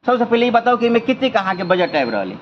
सबसे पहिले ई बताउ कि एहिमे कतेक अहाँके बजट आबि रहल अइ?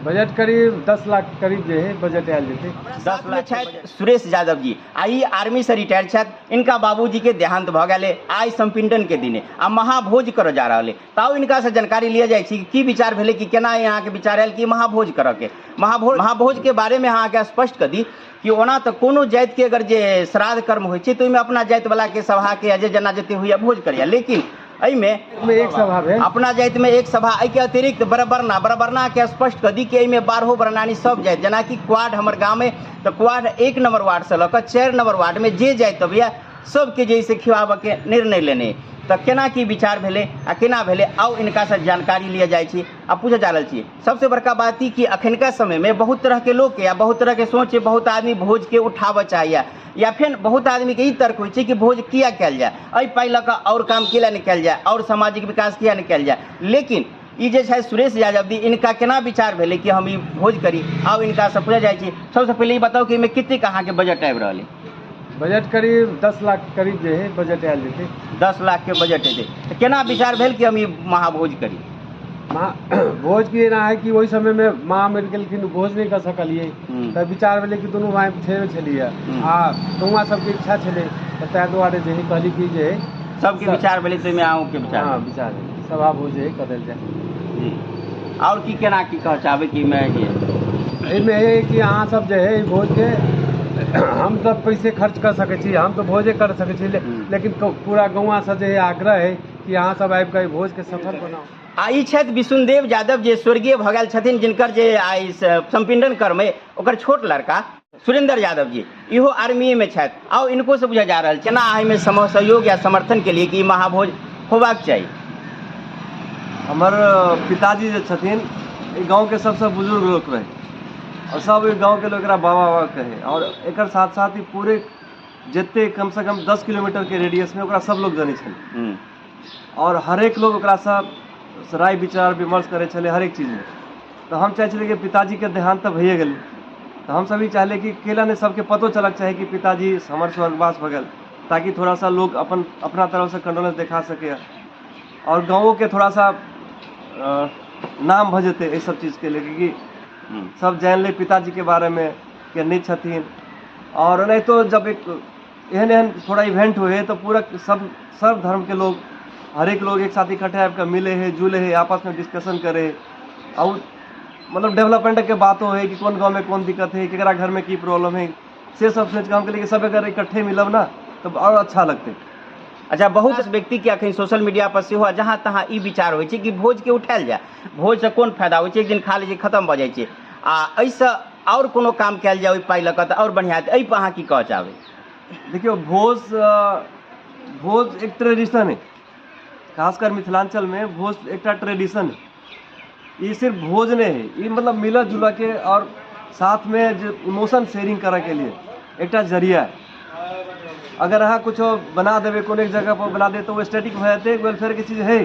बजट करीब 10 लाख करीब जे है बजट आयल जेतै। 10 लाख छथि सुरेश यादव जी, आ ई आर्मी से रिटायर छथि। इनका बाबूजी के देहांत भऽ गेलै आइ संपिंडन के दिने आ महाभोज करऽ जा रहल है। ताऊ इनका से जानकारी लिअ जाइ छी कि की विचार भेलै, कि केना अहाँके विचार आयल कि महाभोज करऽ के। महाभोज के बारे में अहाँके स्पष्ट कऽ दी कि ओना तऽ कोनो जाति के अगर जे श्राद्ध कर्म होइ छै तऽ ओहिमे अपना जाति वाला के सभा के या जे जेना जते होइए भोज करैए, लेकिन एहिमे एक सभा भेल अपना जाति में एक सभा। एहिके अतिरिक्त बरबरना के स्पष्ट कऽ दी कि एहिमे 12 वर्णानी सब जाति, जेनाकि क्वाड हमर गाँवमे तऽ क्वाड 1 नंबर वार्ड से लऽ कऽ 4 नंबर वार्ड में जे जाति अबैया सबके जे से खिलाबऽके निर्णय लेने। तऽ केना की विचार भेलै आ केना भेलै, आउ इनका से जानकारी लिअ जाइ छी आ पूछऽ जा रहल छी। सबसे बड़का बात ई कि अखनका समयमे बहुत तरहके लोकके या बहुत तरहके सोच है, बहुत आदमी भोजके उठाबऽ चाहैया या फेर बहुत आदमीके ई तर्क होइ छै कि भोज किया कयल जाय, एहि पाइ लऽ कऽ आओर काम किया नहि कयल जाय, आओर सामाजिक विकास किया नहि कयल जाय। लेकिन ई जे छै सुरेश यादव जी, इनका केना विचार भेलै कि हम ई भोज करी, आउ इनका से पूछल जाइ छी। सबसे पहिले ई बताउ कि एहिमे कतेक अहाँके बजट आबि रहल अइ? बजट करीब 10 लाख करीब जे है बजट आयल जेतै। 10 लाख के बजट एतै। तऽ केना विचार भेल कि हम ई महाभोज करी? भोज की एना है कि ओहि समय में माँ मरि गेलखिन, भोज नहि कऽ सकलियै, तऽ विचार भेलै कि दुनू भाय छलियै आ गौआँ सबके इच्छा छलै, तऽ ताहि दुआरे जे है कहली कि जे है सबके विचार भेलै, ताहिमे अहूँके विचार? हँ, विचार भेलै सभा भोज जे है कऽ देल जाय। जी, आओर की केना की कहऽ चाहबै कि एहिमे? एहिमे है कि अहाँ सब जे है भोजके, हम सब पैसे खर्च कऽ सकै छी, हम तऽ भोजे कर सकै छी, लेकिन पूरा गौआँ से जे है आग्रह है कि अहाँ सब आबि कऽ भोजके सफल बनाउ। आ ई छथि विशुनदेव यादव जे स्वर्गीय भऽ गेल छथिन, जिनकर जे आइ संपिंडन कर्म अइ ओकर छोट लड़का सुरेंद्र यादव जी इहो आर्मीमे छथि। आउ इनको से बुझा जा रहल केना एहिमे सहयोग या समर्थन के लिए कि महाभोज होबाक चाही। हमर पिताजी जे छथिन ई गाँवके सबसँ बुजुर्ग लोक रहै और सब ओहि गाँवके लोक एकरा बाबा बाबा कहै, और एकर साथ साथ ई पूरे जते कम से कम 10 किलोमीटर के रेडियस में ओकरा सब लोग जनै छलै और हरेक लोग ओकरासँ राय विचार विमर्श करै छलै हरेक चीजमे। तऽ हम चाहै छलियै कि पिताजीके देहान्त तऽ भइए गेलै, तऽ हमसब ई चाहलियै कि केला नहि सबके पतो चलक चाही कि पिताजी हमर स्वर्गवास भऽ गेल, ताकि थोड़ा सा लोग अपन अपना तरफसँ कंडोलेंस देखा सकैए और गाँवोके थोड़ा सा नाम भऽ जेतै एहि सब चीजके लेके कि सब जानि लै पिताजीके बारेमे के नहि छथिन। और ओनाहितो जब एक एहन एहन थोड़ा इवेंट होइ है तऽ पूरा सब सब धर्मके लोग हरेक लोग एक साथ इकट्ठे आबि कऽ मिले है, जुले है, आपसमे डिस्कशन करे है और मतलब डेवलपमेंट के बातो है कि कोन गाँवमे कोन दिक्कत है, केकरा घरमे की प्रॉब्लम है, से सब सोचि कऽ हम कहलियै कि सब अगर इकट्ठे मिलब ने तऽ आओर अच्छा लगतै। अच्छा, बहुत व्यक्ति के अखन सोशल मीडिया पर सेहो जहाँ तहाँ ई विचार होइ छै कि भोज के उठायल जाय, भोज से कोन फायदा होइ छै, एक दिन खा लै छै खत्म भऽ जाइ छै, आ एहिसँ आओर कोनो काम कयल जाय ओहि पाइ लऽ कऽ तऽ आओर बढ़िआँ हेतै। एहिपर अहाँ की कहऽ चाहबै? देखियौ, भोज एक ट्रेडिशन है, खासकर मिथिलांचल में भोज एकटा ट्रेडिशन है। ई सिर्फ भोज नहीं है, ई मतलब मिलऽ जुलऽ के और साथ में जे इमोशन शेयरिंग करऽ के लिए एकटा जरिया है। अगर अहाँ कुछो बना देबै, कोनो एक जगह पर बना देबै तऽ ओ स्टैटिक भऽ जेतै, वेलफेयर के चीज है,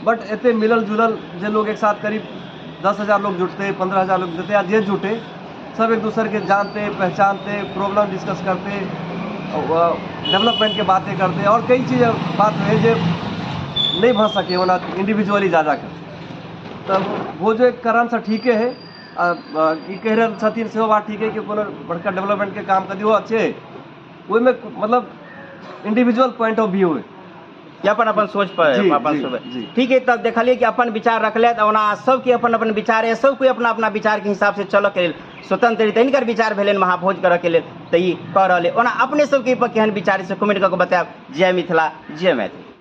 बट एते मिलल जुलल जे लोग एक साथ करीब 10,000 लोग जुटते, 15,000 लोग जुटते या जे जुटे, सब एक दूसर के जानते पहचानते, प्रॉब्लम डिस्कस करते, डेवलपमेंट के बातें करते और कई चीज बात है जे नहीं भऽ सके ओना इंडिविजुअली जा जाके। तब वो जो एक कारण से ठीके है, ई कहि रहल छथिन सेहो बात ठीक है कि कोनो बड़का डेवलपमेंट के काम कर दियौ अच्छे है, ओहिमे मतलब इंडिविजुअल पॉइंट ऑफ व्यू है, अपन अपन सोच पर अपन सोच। ठीक है, तब देखलिए कि अपन विचार रखले, ओना सबके अपन अपन विचार है, सब कोई अपना अपना विचार के हिसाब से चलऽ के लेल स्वतंत्र है। तऽ हिनकर विचार भेलनि महाभोज करऽ के लेल तऽ ई कऽ रहल है। ओना अपने सबके एहि पर केहन विचार है से कमेंट कऽ के बतायब। जय मिथिला, जय मैथिली।